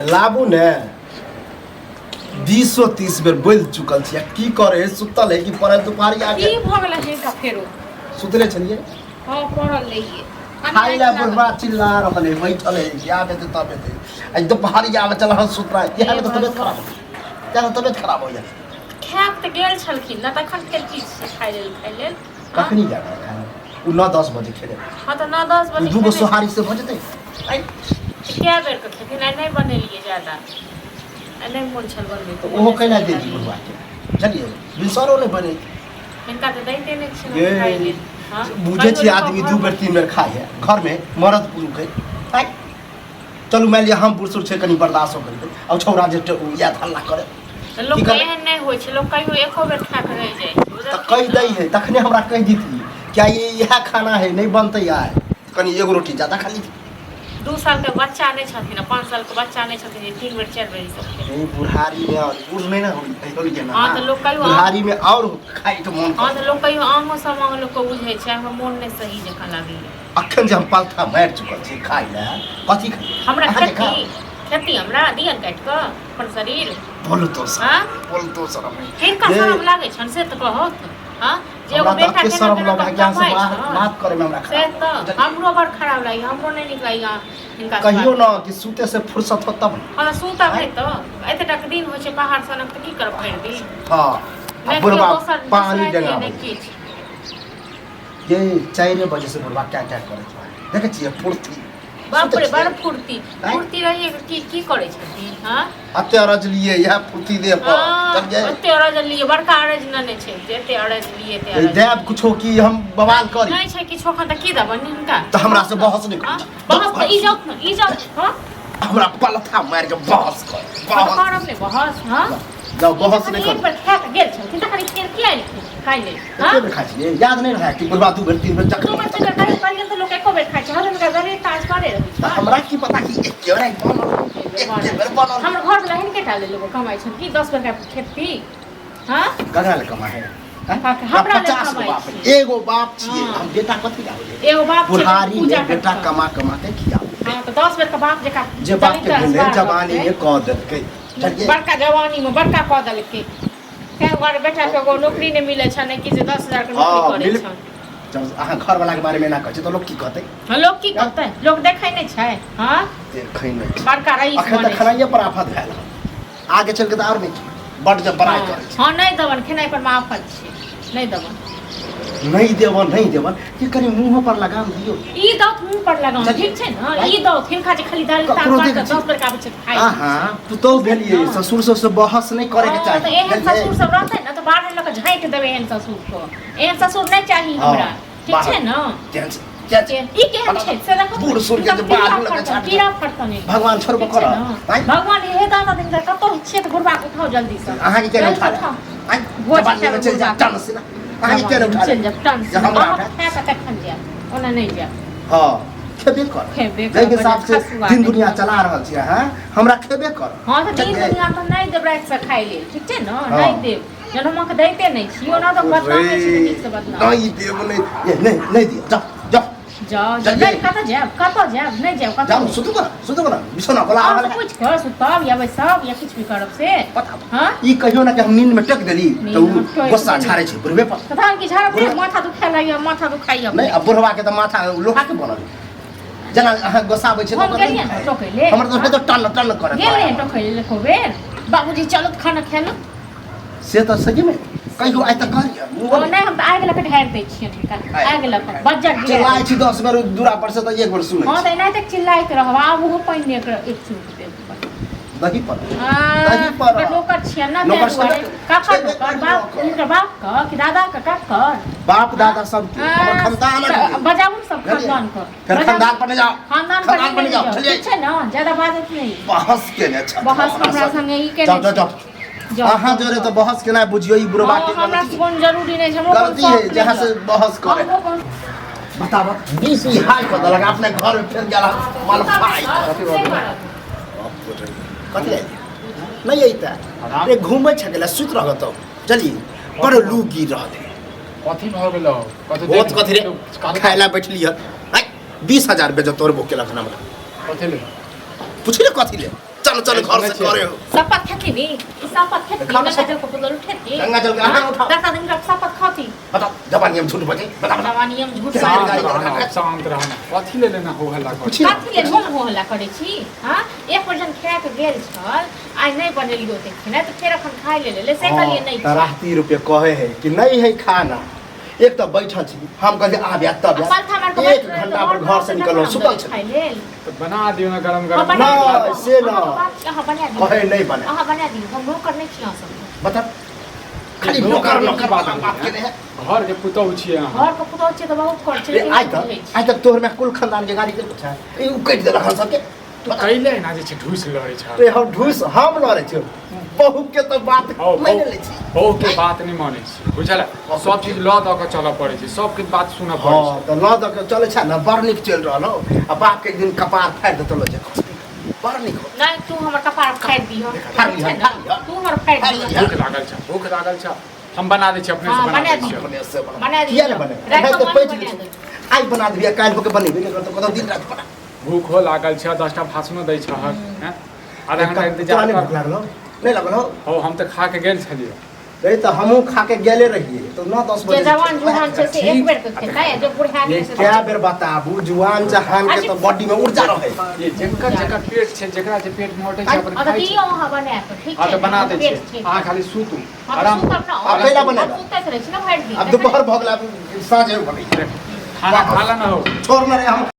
लाबू ने। 20-30 बेर बोलि चुकल छी आ की करे है, सुतल है कि पड़ल दुपहरिया की के? भऽ गेलै हिनका फेरो? सुतले छलियै। हँ, पड़ल रहियै। खाइ लए बुढ़बा चिल्ला रहल है, बैठल है कि आब एतै तब एतै। आ दुपहरिया में चल सुत रहा है, इएह में तऽ तबियत खराब हो, इएह में तबियत खराब हो जाए। खायब तऽ गेल छलखिन ने, तखन फेर की छै खाय लेल, खाय लेल? कखनी जाना है खाना? ओ 9-10 बजे खेले। हँ, तऽ 9-10 बजे। दूगो सोहारी से भऽ जेतै? कए बेर के खेथिन? आइ नहि बनेलियै ज्यादा, आइ नहि मोन छल बनबै। तऽ ओहो कैला दे दी बुढ़बाके, बुझलियै? भिनसरो नहि बनै। हिनका तऽ दैते नहि छियनि खाय लेल। हँ, बुझै छियै, कहियो आदमी लोक 2 बेर 3 बेर खाइ है घरमे, मरद पुरुख है। आँय, चलू मानि लिअ हम बुढ़ सुर छै, कनि बर्दाश्त हो गेल। आ छौड़ा जे याद हल्ला करे। तऽ लोक की करबै? एहन नहि होइ छै, लोक कहियो एको बेर खा कऽ रहि जाइ छै, तऽ कहि दै है, तखने हमरा कहि दितियै क्या ये इएह खाना है, नहि बनतै आइ, कनि एगो रोटी ज्यादा खा ली। 2 साल के बच्चा नहि छथिन आ 5 साल के बच्चा नहि छथिन जे 3 बेर 4 बेर ई सब खेथिन। नहीं, बुढ़ारी में और बूढ़ नहीं ना होल ना। हाँ, तऽ लोक कहियो बुढ़ारी में और खाइ के मन हँ, करे। तऽ लोक कहियो आमो सब लोकके बुझै छै, हमर मोन नहि सही जकाँ लागैया। अखन जे हम पलथा मारि चुकल छी खाइ लए, कथी खाइ? हमरा अहाँ जे खेती खेती हमरा दियन काटि कऽ अपन शरीर। बोलू तो सर। हाँ? बोलू तो सर हमें। हिनका जे- शरम लागै छनि से तऽ कहत, हाँ, जे एगो हमरा तऽ बेटा एते केना शरम केना लगै कऽ ज्ञान से कमाइ बात छनि। बात करे में हमरा से खराब तऽ बुझलियै? हमरो बड़ खराब लागैया, हमरो नहि नीक लागैया हिनका से कहियो बात। न कि सुते से फुर्सत हो तब न। हँ, तऽ सुतब नहि तऽ एते टाके दिन होइ छै पहाड़ सनक, तऽ की करब भरि दिन? हँ, आ नहि बुढ़बा केओ दोसर पानी दोसर डेंगा। नहि किछु। ये 4 बजे से बुढ़बा क्या क्या करे छै, देखै छियै फुर्ती। बाप रे, सुतै बड़ छियै। फुर्ती। आँय? फुर्ती रहिए की की करै छथिन? हँ। अते अरज लिए इएह फुर्ती देह पर। हँ, चलियै। ओते अरज लिए, बड़का अरज ने छै जे एते अरज लिए, एते अरज। देब कुछो कि हम बवाल करी? नहि छै किछो एखन, तऽ की देबनि हिनका? तऽ हमरा से बहस नहि हँ? करू। बहस तऽ ई जाउत ने, ई जाउत, हँ। हमरा पलथा मारि के बहस कर। तऽ बहस करब नहि बहस, हँ? जाउ, बहस नहि एक करू। बेर खा कऽ गेल छलखिन, तखन फेर किया एलखिन खाइ लेल? हँ? एके बेर खाइ छियै, याद नहि रहै कि बुढ़बा 2 बेर 3 बेर 2 जखन बेर 3 बेर कहियो कहियो तऽ लोक एको बेर खाइ छै, हरदम हुनका गरीब काज करे रहै तऽ छै। हमरा की पता कि एके बेर बनल, एके बेर बनल। हमर घर वाला हिनके टा लेल लोक कमाइ छनि कि 10 बेर खेती? हँ? ककरा ले कमा है? हाँ, हमरा लेल 50 गो कमाइ बाप छियै। एगो बाप छियै। हाँ। हम बेटा कथी ला होलै? एगो बाप छै, बुढ़ारी पूजा में बेटा करतै। कमा कमा के खियाबै। हँ, तऽ 10 बेर के बाप जकाँ जे बाप के चरित्र भेलै असबार जवानी रहतै। में कऽ देलकै, बुझलियै? बड़का जवानी में बड़का कऽ देलकै, तैं दुआरे बेटा के एगो नौकरी नहि मिलै छनि कि जे 10,000 के नौकरी हँ, करै मिल- छनि। जब अहाँ घर वाला के बारे में एना कहै छै तऽ लोक की कहतै? हँ, लोक की कहतै? लोक देखै नहि छै, हँ? देखै नहि छै। बड़का रईस अखन बनै तऽ खेनाइये पर आफत भेल हन, आगे चलि के तऽ आओर नहि की बड जब बड़ाइ करै छै। हँ, नहि देबनि खेनाइ पर मे आफत छै, नहि देबनि। छै। नहि देबन, नहि देबन कि कनि मुँह पर लगाम दियौ। ई दौत मुँह पर लगाम। चलिए। ठीक छै ने, ई दौत हिनका जे खाली दालि ककरो तार देखै पर छी। 10 बेर के आबै छै तऽ खाइ। अहाँ पुतोहु भेलियै, हँ। ससुर सबसँ बहस नहि करे के हँ, तऽ चाही, एहन बुझलियै? ससुर सब रहतै ने तऽ बाहर लऽ कऽ झाँकि देबै एहन ससुर को। एहन ससुर नहि चाही हमरा, ठीक बाहर। छै ने? केहन छै? केहन छै? ई केहन छै से देखो। बूढ़ सूढ़ के जे बाजू लगे छाट। कीड़ा फड़तनि। भगवान छोड़बो ठीक छै करत। ने? आँय? भगवान हे दादा दिन कतौ छियै तऽ बुढ़बा के उठाउ जल्दी से। अहाँके केना जल्दी उठा से उठाउ। आँय? भोज जवानी में खायब चलि जा बुढ़बा। टन से ना। अहाँके केना उठा चलि जायब टन जे से। हमरा अहाँ उठा? खाय कऽ तखन जायब, ओना नहि जायब। हँ, खेबे कर। खेबे जाहि करब, हिसाब से खसुआ दिन नहि। दुनिया चला रहल छी अहाँ, हमरा खेबे कर। हँ, तऽ दिन चलियै। दुनिया तऽ नहि देब राति से खाय लेल, ठीक छै ने? हँ। नहि देब, जहन हम अहाँके दैते नहि छी, ओना तऽ बदनाम होइ छै तऽ नीकसँ बदनाम। नहीं देब, नहीं, ये नहीं, नहीं दियो, जाओ जाओ। जाउ जाउ। चलियै। नहि, कतऽ जायब? कतऽ जायब? नहि जायब जाओ। कतऽ? सुतू ना, सुतू ना, बिछौना बोला। अहाँ से पूछि कऽ सुतब या बैसब या किछु भी करब से? पता। हँ। ई कहियो ना कि हम नींद में टेक देली नींद तऽ उ में टेक गुस्सा देली। झाड़े छै बुढ़बे पर। तखन कि झाड़ब नहि, माथा दुखाए लागैया, माथा दुखाइया। नहीं, अब बुढ़वा के तऽ माथा लोहा के बनल, जेना अहाँ गोसाबै छै तऽ हम ओकर नहि गेलियै ने दुखाइ। टोकै लेल। हमर तऽ टन टन करे। गेल रहियै टोकै लेल एको बेर, बाबूजी चलू तऽ खाना खाय लू? से तऽ सही में कहियो आइ तक कहलियै? ओ नहि, हम तऽ आगि लऽ कऽ ढारि दै छियनि हिनका, आगि लऽ कऽ बज्जर गिरा। चिल्लाइ छी 10 बेर दूरा पर से तऽ एक बेर सुनै हँ। छी। तऽ एनाहिते चिल्लाइत रहब, आब ओहो पानि एक एक चुप देब। दही पर, दही पर। नौकर छियनि ने। नौकर ताहि दुआरे। छेबे- ककर छेबे नौकर? करी बाप? नौकर। हिनकर बाप के कि दादा के, ककर? बाप दादा सबके, हमर खानदान। बजाबू ने सब खानदान के। फेर बजाबू। खानदान पर नहि जाओ। खानदान पर खानदान पर नहि नहि जाओ। जाउ। चलिए। ठीक छै ने, ज्यादा बाजत नहि। बहस केने छथि बहस हमरा संगे ई केने जाओ जाओ जाओ। जाउ। अहाँ जोरे तऽ बहस केनाइ बुझियौ ई बुढ़बा हँ, के हमरा गलती। कोन जरूरी नहि छै, हमरो कोन गलती है शौक जहाँ नहि से यऽ। बहस करे। हमरो कोन बताबऽ, 20 ई हाई कऽ देलक, अपने घर में फेर गेल माल फाइ। कथी आइए नहीं अइता रे, घूमै छगेला, सुति रह तो चली, बड़ लू गिर रहल है। कथी भऽ गेलौ? कथी? बहुत कथी रे, खाय ला बैठली है। आइ 20,000 बेजत तोड़बो केलक हन हमरा। कथी ले? पुछली कथी ले, चल। चल चल घर से करे हो। शपथ खेती नी, ई शपथ खेती खाना गंगा शपथ। जल के बोतल उठेती। गंगा जल के अहाँ उठाओ। 10 आदमी रख शपथ खाती। बताओ जवानी हम झूठ बजे, बता बता। जवानी हम झूठ शांत बाजै। शांत रहना, शांत रहना। कथी ले लेना हो हल्ला कर? पूछी ना। कथी लेल हम हो हल्ला करै छी? हाँ, एक बेर जहन खाए के गेल छल, आइ नहि बनेलियो ते खेनाइ, तऽ फेर अखन खाइ ले लेले, से कहलियै नहि। हाँ, राहती रुपये कहे है कि नहीं है खाना। एक तऽ बैठल छी, हम कहलियै आब आयत तब आ पलथा मारि आयत। कऽ एक बैठ रहै घंटा तऽ पर आओर घर से तऽ निकललहुँ, नहि सुतल छी। खाइ लेल। तऽ बना दियौ ने गरम अहाँ गरम। बना नहि, दियौ। से न। अहाँ बात- अहाँ बना दियौ। कहे नहीं बने। अहाँ बना दियौ, हम नौकर नहि छी अहाँ सबके। बता, खाली नौकर नौकर नौकर की बात बात बात होइए? केने है। घर के पुतहु छियै अहाँ। घर के पुतहु छियै तऽ बहुत कर छै, रे, लेकिन आइ नहि तक बुझै छी। आइ तक तोहर में कुल खानदान के गाड़ी के छै, ई उ कटि देलक हन सबके। तू कैले ना जे छै ढूस लड़ै छ। रे हम ढूस हम लड़ै छियौ, बहू के तऽ बात हौ, मानि लै छी। बहू के बात नहि मानै छी, बुझल? सब चीज लऽ दऽ कऽ चलऽ पड़ै छै, सबके बात सुनऽ पड़ै हँ छै। तऽ लऽ दऽ के चलै छै ने, बड़ नीक चलि रहल हौ। आ बाप के एक दिन कपार फाड़ि देतौ, लऽ जा, बड़ नीक हो। नहि, तू हमर कपार फाड़ि दिहऽ। फाड़ि लिहऽ, छै ने? फाड़ि लिहऽ। तू हमर फाड़ि फाड़ि दिहऽ। लिहऽ। भूख लागल छ, भूख लागल छ, हम बना दै छी अपने हाँ, से बना बना दै दियौ। छियै। अपने से बना। बना दियौ। किया ने बने? राति एनाहिते कऽ पैच बना लै छी। देबै। आइ बना देबी, काल्हि होके बनेबे नहि करतौ, कतौ दिन राति बना। भूख हो लागल छ, 10टा भाषणो दै छहक हैं। आधा घंटा तोरा इंतजार नहि भूख कर। लागल हौ? नहि लागल हौ? हौ, हम तऽ खा के गेल छलियै। रे तऽ हमहूँ खा के गेले रहियै तऽ 9-10 जे बजे। जवान जुहान छै से एक बेर के खेतै, आ जे बुढ़ा ये गेलै से कए बेर बताबू, जुआन जहान के तऽ बॉडी में ऊर्जा रहै। ये जेकर जेकर पेट छै, जेकरा जे पेट मोटे छै अपन हँ तऽ खाइ छै। दियौ अहाँ बना कऽ, ठीक हँ छै? तऽ बना दै पेट छियै, छै। अहाँ खाली सुतू हँ तऽ आराम। सुतब ने। आब कैला बनेबै? हम सुतैत रहै छी ने भरि दिन। आब दुपहर भऽ गेल, आब साँझे बनै। खाना खा ले ना हौ। छोड़ ना रे हम।